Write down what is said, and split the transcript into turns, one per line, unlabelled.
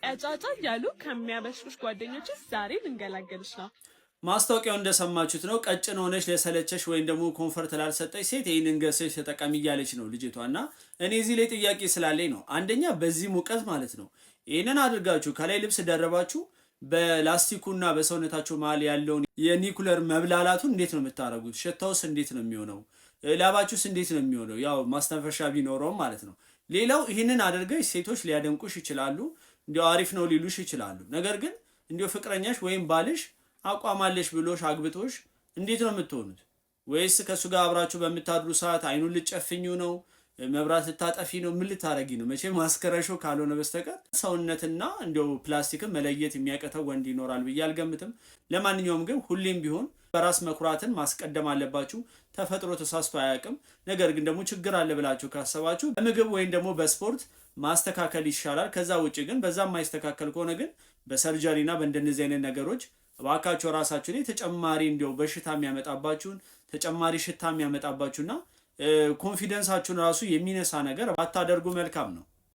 ቀጫጫ እያሉ ከሚያበሽቁሽ ጓደኞችሽ ዛሬ ልንገላገልሽ ነው።
ማስታወቂያው እንደሰማችሁት ነው። ቀጭን ሆነሽ ለሰለቸሽ ወይም ደግሞ comfort ላልሰጠሽ ሴት ይህንን ገዝተሽ ተጠቀሚ እያለች ነው ልጅቷ። እና እኔ እዚህ ላይ ጥያቄ ስላለኝ ነው። አንደኛ በዚህ ሙቀት ማለት ነው ይህንን አድርጋችሁ ከላይ ልብስ ደረባችሁ በላስቲኩና በሰውነታችሁ መሀል ያለውን የኒኩለር መብላላቱን እንዴት ነው የምታደርጉት? ሽታውስ እንዴት ነው የሚሆነው? ላባችሁስ እንዴት ነው የሚሆነው? ያው ማስተንፈሻ ቢኖረውም ማለት ነው። ሌላው ይህንን አድርገሽ ሴቶች ሊያደንቁሽ ይችላሉ፣ እንዲያው አሪፍ ነው ሊሉሽ ይችላሉ። ነገር ግን እንዲያው ፍቅረኛሽ ወይም ባልሽ አቋም አለሽ ብሎሽ አግብቶሽ እንዴት ነው የምትሆኑት? ወይስ ከእሱ ጋር አብራችሁ በምታድሩ ሰዓት አይኑን ልጨፍኙ ነው? መብራት ልታጠፊ ነው? ምን ልታረጊ ነው? መቼም ማስከረሾ ካልሆነ በስተቀር ሰውነትና እንዲያው ፕላስቲክን መለየት የሚያቅተው ወንድ ይኖራል ብዬ አልገምትም። ለማንኛውም ግን ሁሌም ቢሆን በራስ መኩራትን ማስቀደም አለባችሁ። ተፈጥሮ ተሳስቶ አያውቅም። ነገር ግን ደግሞ ችግር አለ ብላችሁ ካሰባችሁ በምግብ ወይም ደግሞ በስፖርት ማስተካከል ይሻላል። ከዛ ውጭ ግን በዛ የማይስተካከል ከሆነ ግን በ surgery ና በእንደነዚህ አይነት ነገሮች እባካችሁ ራሳችሁ ላይ ተጨማሪ እንዲያው በሽታ የሚያመጣባችሁን፣ ተጨማሪ ሽታ የሚያመጣባችሁና confidence ኣችሁን ራሱ የሚነሳ ነገር ባታደርጉ መልካም ነው።